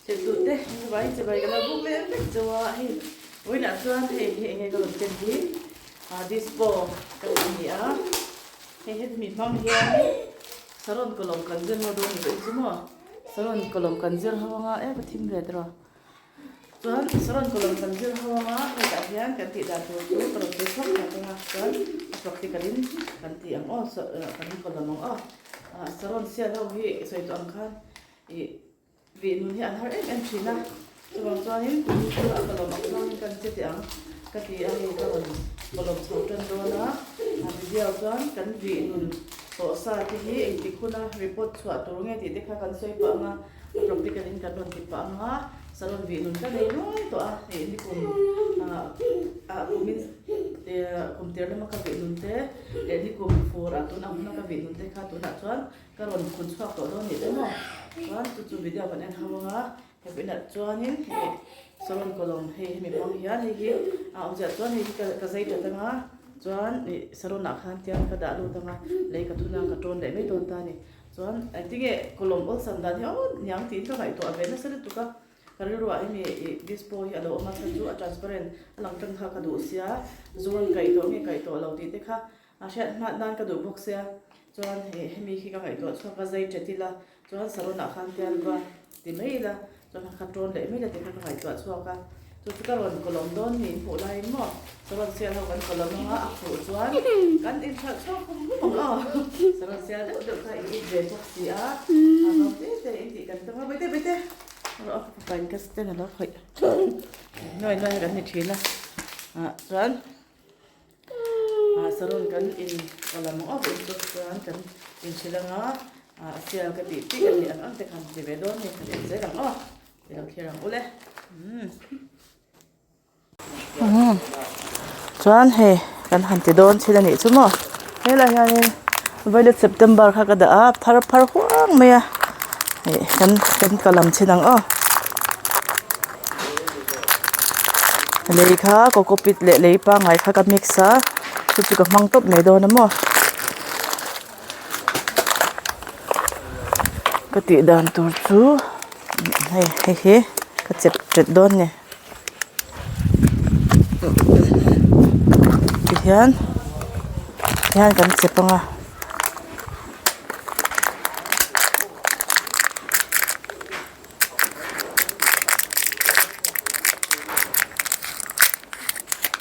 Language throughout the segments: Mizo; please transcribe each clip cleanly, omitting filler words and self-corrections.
Chheptute chibai chibai ka lo buk leh vek chauh a, hei vawiinah chuan hei hi enge ka rawn ken hi ah dispo ka tih a ni a, hei hemi hmang hian saron kawlawm kan zir ho dawn ni tawh chu maw saron kawlawm kan zir ho anga e ka thim ve tawh a chuan saron kawlawm kan zir ho anga hetah hian kan tih dan tur chu ka rawn sawi chhuak tak ang a chuan a practical in kan ti ang aw kan kawlawm ang aw ah saron sial ho hi sawi tawh ang khan ih Vih nun hi an har em em thin a, chuvang chuanin tui chu a kawlawm ang zawngin kan che teh ang ka ti a, hei ka rawn kawlawm chho tan dawn a, a video chuan kan vih nun tawh sa te hi engtik huna report chhuah tur nge tih te kha kan sawi pah ang a, a practical in kan rawn ti pah ang a, salon vih nun ka nei nual tawh a, hei nikum ah ah kumin kum tir lama ka vih nun te leh nikum fur ah tun ang huna ka vih nun te kha tunah chuan Ka rawn khun chhuak tawh dawn nih emaw chuan chu chu video kan en ho anga he inah chuanin hei saron kawlawm hei hemi hmang hian hei hi a awmzia chuan hei hi ka zai that anga chuan ih saron ah khan tiang ka dah lut anga lei ka thun a ka tawn leh mai dawn ta a ni chuan engtinge kawlawm awlsam dan hi aw niang tiin ka ngaihtuah ve nasa lutuk a ka rilruah hemi ih dispo hi a lo awm a chhan chu a transparent a lang tang kha ka duh sia zuan kaih tawh nge kaih tawh lo tih te kha A hriat hmat nan ka duh bawk sia, chuan hei hemi khi ka ngaihtuah chhuak a zai ṭet ila, chuan salon ah khan tial va ti mai ila, chuan kha ṭawn leh mai ila tih kha ka ngaihtuah chhuak a, chu chu ka rawn kawlawm dawn niin hmuh laiin maw salon sial ho kan kawlawm anga a khuh chuan kan inhralh chhuak hum hum ang aw, salon sial deuh deuh kha i it ve bawk si a, a zawng te te in tih kan tum a, baite baite rawh a fapa in ka stand a lo khawih nuai nuai kan ni ṭhin a, ah chuan. Ah salon kan in lam ang awk in chu chuan kan inhrilh anga ah sial ka tih tih a nih ang ang te khan ti ve dawn ni kan en zel ang aw i lo thlir ang ule umm chuan hei kan han ti dawn thil a nih chu maw helai hianin violet september kha ka dah a phar phar huang mai a ih kan kan ka lam chhin ang aw. Lei kha coco pit leh lei pangngai kha ka mix a chu chu ka hmang tawp mai dawn a maw ka tih dan tur chu hei hei hi ka chep ṭet dawn a ni tihian tihian kan chep ang a.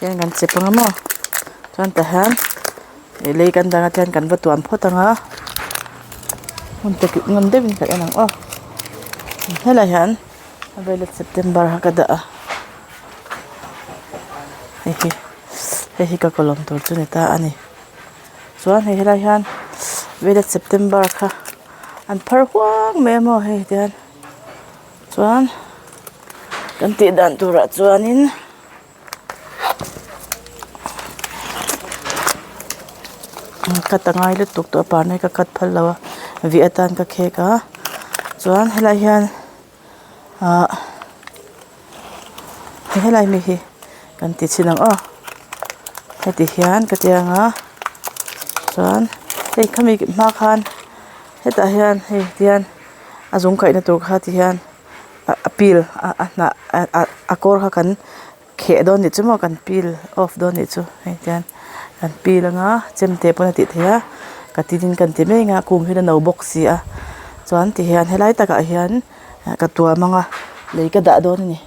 Hian kan chep anga maw chuan tah hian ih lei kan dang atan kan va tuam phawt anga hmun te ngam deuhin kan en ang aw helaiah hian a violet september kha ka dah a hei hi hei hi ka kawlawm tur chu ni ta a ni chuan hei helai hian violet september kha an phar huang mai a maw hei tihian chuan kan tih dan turah chuanin cut a ngai lutuk tawh a par na hi ka cut phal lo a vih atan ka khek a chuan helai hian ahh helai mi hi kan ti chhin ang aw heti hian ka ti ang a chuan hei khami hma khan hetah hian hei tihian a zung kaihna tur kha ti hian a pil a hnah a kawr kha kan kheh dawn nih chu maw kan peel off dawn nih chu hei tihian kan peel anga chemte pawn a tih theih a ka tin kan ti mai anga kung hian a no bawk si a chuan ti hian helai takah hian ka tuam anga lei ka dah dawn a ni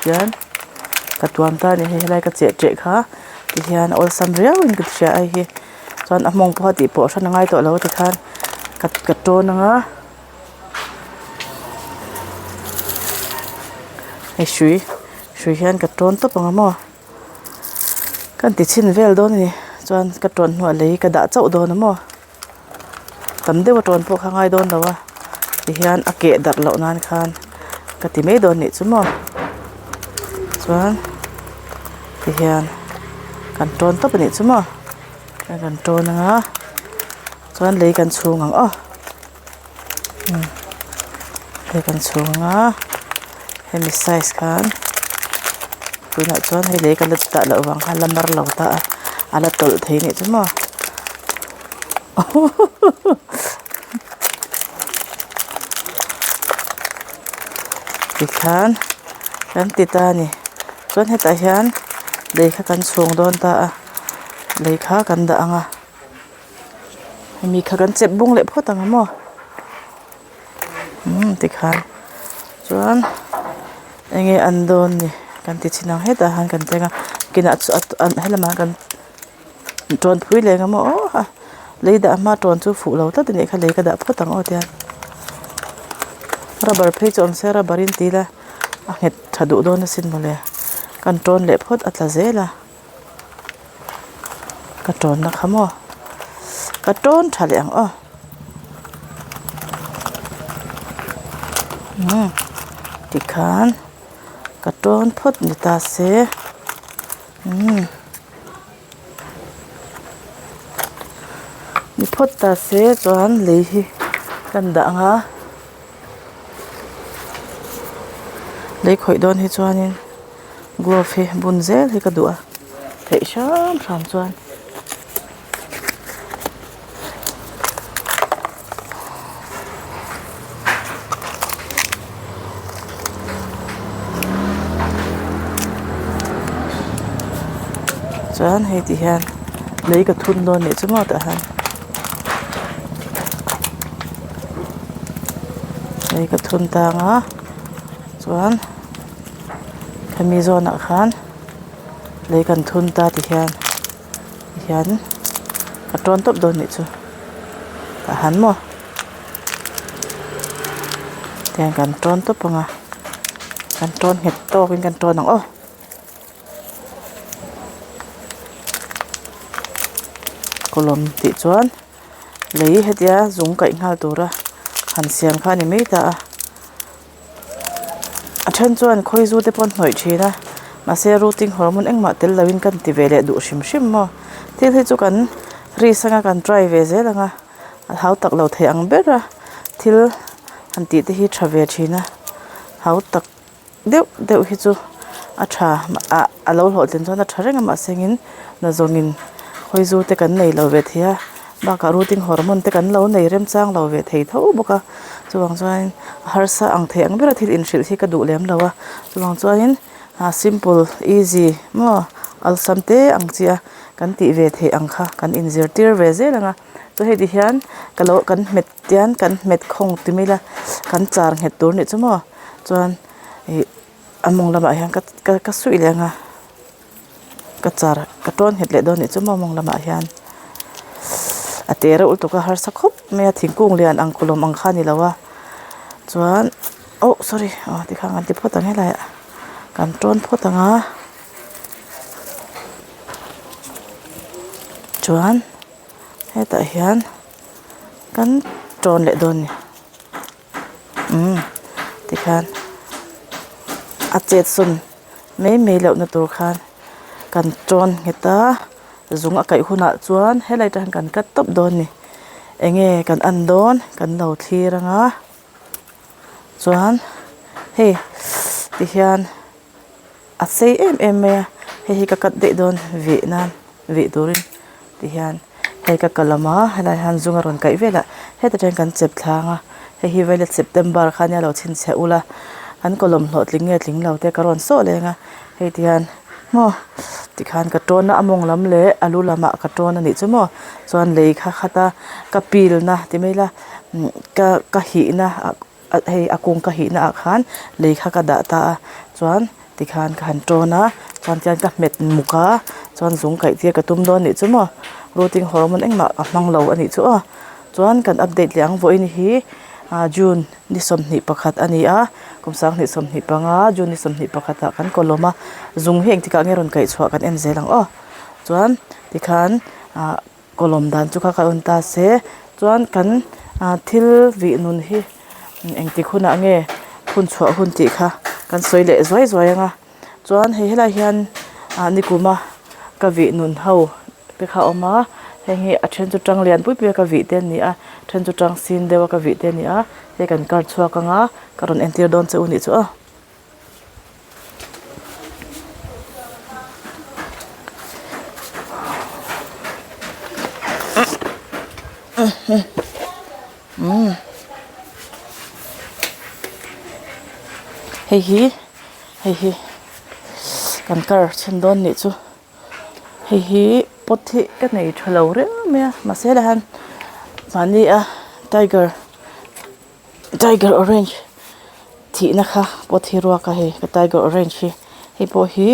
tihian ka tuam ta a ni hei helai ka cheh teh kha tihian awlsam riau in ka hria a hei hi chuan a hmawng pawh a tih pawh hran a ngai tawh lo tikhan ka ka tawn anga. Hei hrui hrui hian ka tawn tawp ang a maw ka ti chhin vel dawn a ni chuan ka tawn hnuah lei ka dah chauh dawn a maw tam deuh a tawn pawh kha ngai dawn lo a tihian a keh darh loh nan khan ka ti mai dawn nih chu maw chuan tihian kan tawn tawp a nih chu maw kan tawn ang a chuan lei kan chhung ang aw. Hei kan chhung a hemi size khan tunah chuan hei lei kan la dah loh vang khan la mar lo ta a a la tawlh thei anih chu maw. Tikhan kan ti ta a ni chuan hetah hian lei kha kan chhung dawn ta a lei kha kan dah ang a hemi kha kan chep bung leh phawt ang maw umm tikhan chuan eng nge an dawn ni kan ti chhin ang hetah hian kan teng a kinah chuan helamah kan. Tawn phui leh ang maw aw a lei dah hma tawn chu fuh lo tlat a nih kha lei ka dah phawt ang aw tiang rubber phei chu awm se rubber in ti ila a nghet tha duh dawn asin mawle kan tawn leh phawt a tla zel a ka tawn na kha maw ka tawn tha leh ang aw umm tikhan ka tawn phawt ni ta se. Umm ni phawt ta se chuan lei hi kan dah ang a lei khawih dawn hi chuanin glove hi bun zel hi ka duh a theih hram hram chuan. Chuan hei ti hian lei ka thun dawn nih chu maw tah hian lei ka thun tang a chuan hemi zawnah khan lei kan thun ta ti hian. Hian ka tawn tawp dawn nih chu tah han maw tiang kan tawn tawp ang a kan tawn nghet tawk in kan tawn ang aw. Kawlawm tih chuan lei hetia zung kaih nghal tura han siam kha a ni mai ta a. A then chuan khawizu te pawh an hnawih thin a mahse rooting hormone engmah tel loin kan ti ve leh duh hrim hrim maw thil hi chu kan risk anga kan try ve zel ang a a hau tak lo thei ang ber a thil han tih te hi tha ve thin a hau tak deuh deuh hi chu a tha ah a lo hlawhtlin chuan a tha reng a mahse engin nazawngin khawizu te kan nei lo ve thei a bakah rooting hormone te kan lo nei remchang lo ve thei tho bawk a. Chuvang chuanin harsa ang thei ang bera thil inhrilh hi ka duh lem lo a chuvang chuanin ah simple easy maw awlsam te ang chi a kan tih ve theih ang kha kan inzirtir ve zel ang a chu hei ti hian ka lo kan hmet tian kan hmet khawng ti mai ila kan char nghet tur anih chu maw chuan ih a mawng lamah hian ka ka suih leh ang a. Ka char ka tawn nghet leh dawn nih chu maw mawng lamah hian a te reuh lutuk a harsa khawp mai a thingkung lian ang kawlawm ang kha a ni lo a chuan oh sorry aw tikhan kan ti phawt ang helai ah kan tawn phawt ang a chuan hetah hian kan tawn leh dawn a ni. Umm tikhan a chet sawn mai mai lohna tur khan kan tawn nghet a zung a kaih hunah chuan helai atang hian kan cut tawp dawn a ni eng nge kan en dawn kan lo thlir ang a chuan hei tihian a sei em em mai a hei hi ka cut daih dawn vih nan vih turin tihian hei ka kal awm a helai hian zung a rawn kaih velah heta tang hian kan chep thlang a hei hi violet september kha nia lo chhinchhiah ula an kawlawm hlawhtling nge tling lo te ka rawn sawh leng a hei tihian maw tikhan ka tawn a a mawng lam leh a lu lamah ka tawn a nih chu maw chuan lei kha khat a ka pil na ti mai ila ka ka hih na hei a kung ka hih na ah khan lei kha ka dah ta a chuan tikhan ka han tawn a chuan tian ka hmet muk a chuan zung kaih tir ka tum dawn anih chu maw rooting hormone engmah ka hmang lo anih chu aw chuan kan update leh ang vawiin hi ah june ni 21 a ni a kum 2025 june ni 21 ah kan kawlawm a zung hi engtikah nge rawn kaih chhuah kan en zel ang aw chuan tikhan ah. Kawlawm dan chu kha ka en ta se chuan kan ah thil vih nun hi engtik hunah nge hun chhuah hun tih kha kan sawi leh zuai zuai ang a chuan hei helai hian ah nikuma ka vih nun ho te kha a awm a heng hi a then chu tang lian pui pui a ka vih te an ni a then chu tang sin deuh a ka vih te a ni a hei kan kar chhuak ang a ka rawn entir dawn che u nih chu aw. Umm hei hi hei hi kan kar chhin dawn nih chu hei hi pot hi ka nei tha lo reng mai a mahse helai hian mahni a tiger tiger orange thihna kha pot hi ruak a hei ka tiger orange hi hei pawh hi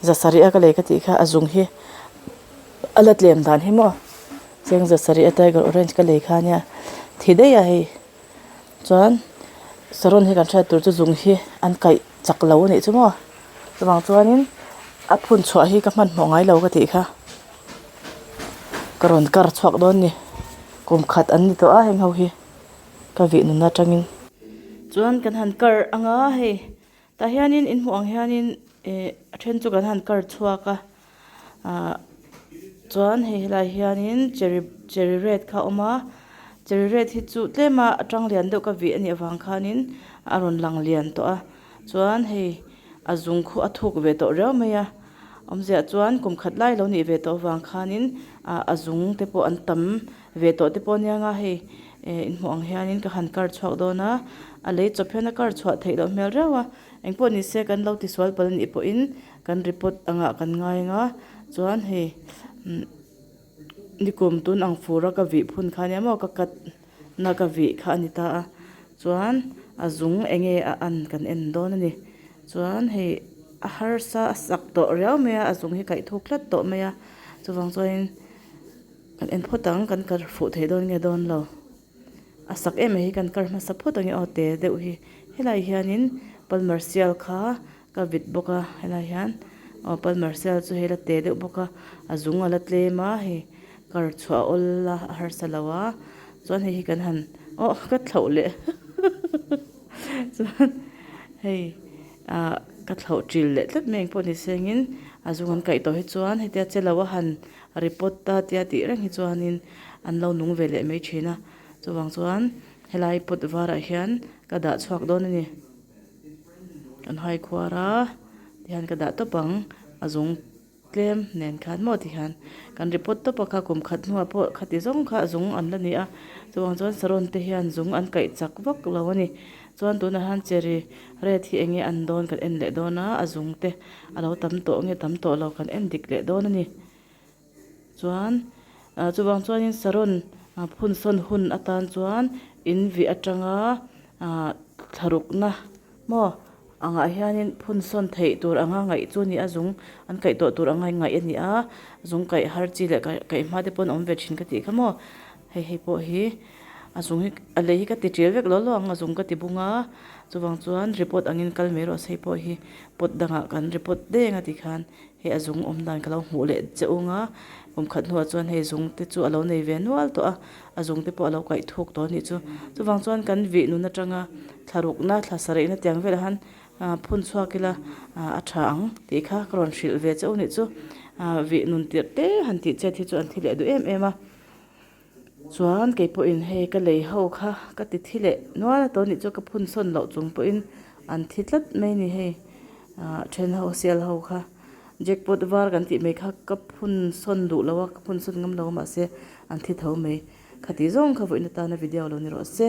zasarih a ka lei ka tih kha a zung hi a la tlem dan hi maw. Cheng zasarih a tiger orange ka lei kha ania thi daih a hei chuan saron hi kan hriat tur chu zung hi an kaih chak lo a nih chu maw chuvang chuanin a phun chhuah hi ka hmanhmawh ngai lo ka tih kha ka rawn kar chhuak dawn a ni kum khat an ni tawh a heng ho hi ka vih nun atangin. Chuan kan han kar anga hei tah hianin in hmuh ang hianin ih a then chu kan han kar chhuak a. Ahh chuan hei helai hianin cherry cherry red kha a awm a cherry red hi chu tlem a tang lian deuh ka vih a nih avang khanin a rawn lang lian tawh a chuan hei a zung khu a thuk ve tawh riau mai a awmziah chuan kum khat lai lo nih ve tawh avang khanin ah a zung te pawh an tam ve tawh te pawh a nia nga hei eh inhmuh ang hianin ka han kar chhuak dawn a a lei chawp hian a kar chhuah theih loh hmel riau a engpawh ni se kan lo tisual palh a nih pawhin. Kan report angah kan ngai anga chuan hei umm nikum tun ang fur a ka vih phun kha ania maw ka cut na ka vih kha a ni ta a chuan a zung eng nge a an kan en dawn a ni chuan hei a harsa a sak tawh riau mai a a zung hi kaih thuk tlat tawh mai a chuvang chuanin kan en phawt ang kan kal fuh thei dawn nge dawn lo. A sak em mai hi kan kar hmasa phawt ang e aw te deuh hi helai hianin palmer sial kha ka vit bawk a helai hian aw palmer sial chu hei la te deuh bawk a a zung a la tlem a hei kar chhuah a awl a a harsa lo a chuan hei hi kan han aw ka thlauh leh chuan hei ah ka thlauh ṭil leh tlat mai engpawh ni sengin a zung an kaih tawh hi chuan hetia che lo a han report ta tia tih reng hi chuanin an lo nung ve leh mai thin a chuvang chuan helai pot varah hian ka dah chhuak dawn a ni kan hai khuar a tihian ka dah tawp ang a zung tlem nen khan maw tihian kan report tawp a kha kum khat hnuah pawh khati zawng kha a zung an la ni a chuvang chuan saron te hian zung an kaih chak vak lo a ni chuan tunah hian cherry red hi eng nge an dawn kan en leh dawn a a zung te a lo tam tawh nge tam tawh lo kan en dik leh dawn a ni. Chuan ah chuvang chuanin saron ah phun sawn hun atan chuan in vih atanga ah thlarukna maw angah hianin phun sawn theih tur anga ngaih chu a ni a zung an kaih tawh tur anga ngaih a ni a zung kaih har chi leh kaih hma te pawh an awm ve thin ka tih kha maw hei hei pawh hi a zung hi a lei hi ka ti ṭil vek lo lo ang a zung ka ti bung a chuvang chuan report angin kal mai rawh se hei pawh hi pot dangah kan report deng a tikhan. Hei a zung awm dan ka lo hmuh leh che ung a, kum khat hnuah chuan hei zung te chu a lo nei ve nual tawh a, a zung te pawh a lo kaih thuk tawh a nih chu. Chuvang chuan kan vih nun atanga thla rukna thla sarihna tiang velah han phun chhuak ila a tha ang tih kha ka rawn hrilh ve che u nih chu. Vih nun tirh te han tih chet hi chu an thi leh duh em em a. Chuan kei pawhin hei ka lei ho kha ka ti thi leh nual a tawh nih chu ka phun sawn loh chung pawhin an thi tlat mai a ni hei ah then ho sial ho kha jackpot var kan tih mai kha ka phun sawn duh lo a ka phun sawn ngam lo a mahse an thi tho mai khati zawng kha vawiin atana video lo ni rawh se.